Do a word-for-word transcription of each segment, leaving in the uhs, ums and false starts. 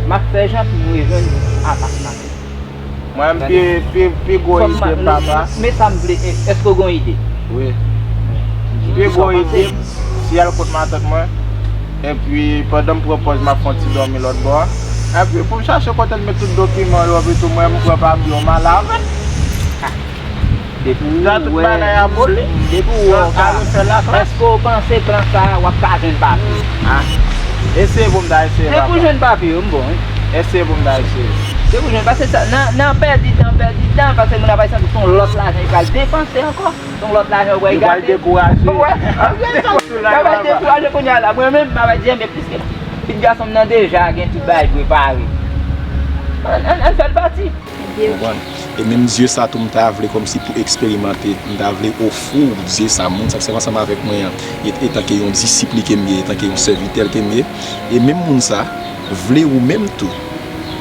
M ap fè jan pou m rejwenn apak la. Mwen menm, pi, pi, pi gwo ide m, papa. Men sa m vle, e, èske w gen yon ide? Wi. Pi gwo ide m, se al kot matant mwen. Epi, pandan m pran pòz, m ap fè yon ti dòmi lòt bò a. Epi, pou m chache kote m met tout dokiman yo, epi tou mwen, m pran papye yo, m ale avè l. Depi w wè, depi w wè w ka refè laklas. Èske w panse plan sa a, w ap ka jwenn papye? Ah. Eseye pou m ta eseye, papa. Se pou jwenn papye yo, m bon, wi. Eseye pou m ta eseye. Se pou jwenn, paske sa, nan, nan pèdi tan, pèdi tan, paske moun ap santi se yon lòt lajan li pral depanse ankò. Se yon lòt lajan ou pral gate. Ou pral dekouraje. Ou wè? Ou pral dekouraje kounye a la. Mwen menm, m ap di, enben, piske pitit gason m nan deja gen tout bagay prepare. Ann, ann, ann fè l pati. Konprann? E menm zye sa tou, m ta vle kòmsi pou eksperimante, m ta vle ofri w zye sa, moun sa k sèvi ansanm avèk mwen an, e, etanke yon disip li ke m ye, etanke yon sèvitè l ke m ye, e menm moun sa vle ou menm tou,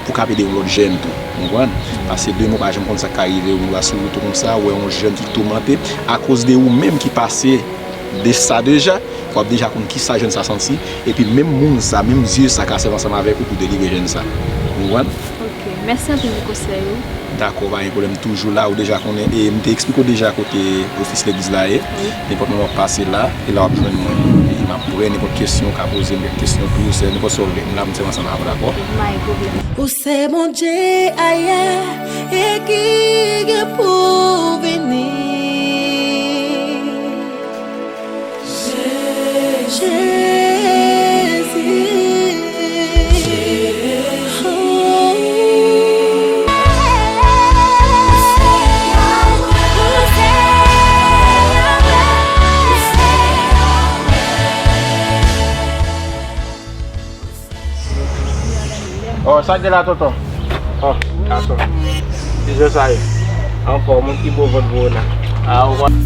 pou w kab ede yon lòt jèn tou, konprann? Paske demen ou pa janm konn sa k ka rive, ou rive sou wout ou konsa, ou wè yon jèn ki toumante, akoz de ou menm ki pase de sa deja, w ap deja konn kisa jèn sa santi, epi menm moun sa, menm zye sa ka sèvi ansanm avèk ou pou delivre jèn sa. Ou konprann? Ok, mèsi anpil pou konsèy ou. Dakò, pa gen pwoblèm, toujou la, ou deja konnen, e m te eksplike w deja kote ofis legliz la ye. Wi. Nenpòt moman w ap pase la, e la w ap jwenn mwen. E m ap prè nenpòt kesyon ou ka poze m, kesyon pou ou, se nenpòt sa w vle. M la pou m sèvi ansanm avè w, dakò? Pa gen pwoblèm. Ou se Bondye ayè e ki gen pou vini. Jezi. Oh, sa k gen la, tonton? Oh, gason. Kijan sa ye? Anfòm, moun ki bon vant vwona. Ah, ou pa Ou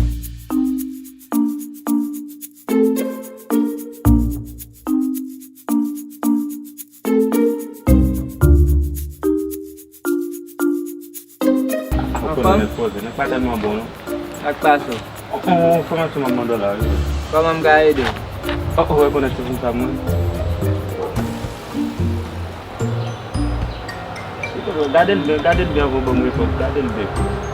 konnen nèg poze, nèg pa tèlman bon, non. Sa k pase w? Oh, oh, oh, fòmasyon m ap mande w la, wi. Kòman m ka ede w? Oh, oh, rekonèt se pou sa mwen. Gade l byen, gade l byen avan w ban m repons, gade l byen.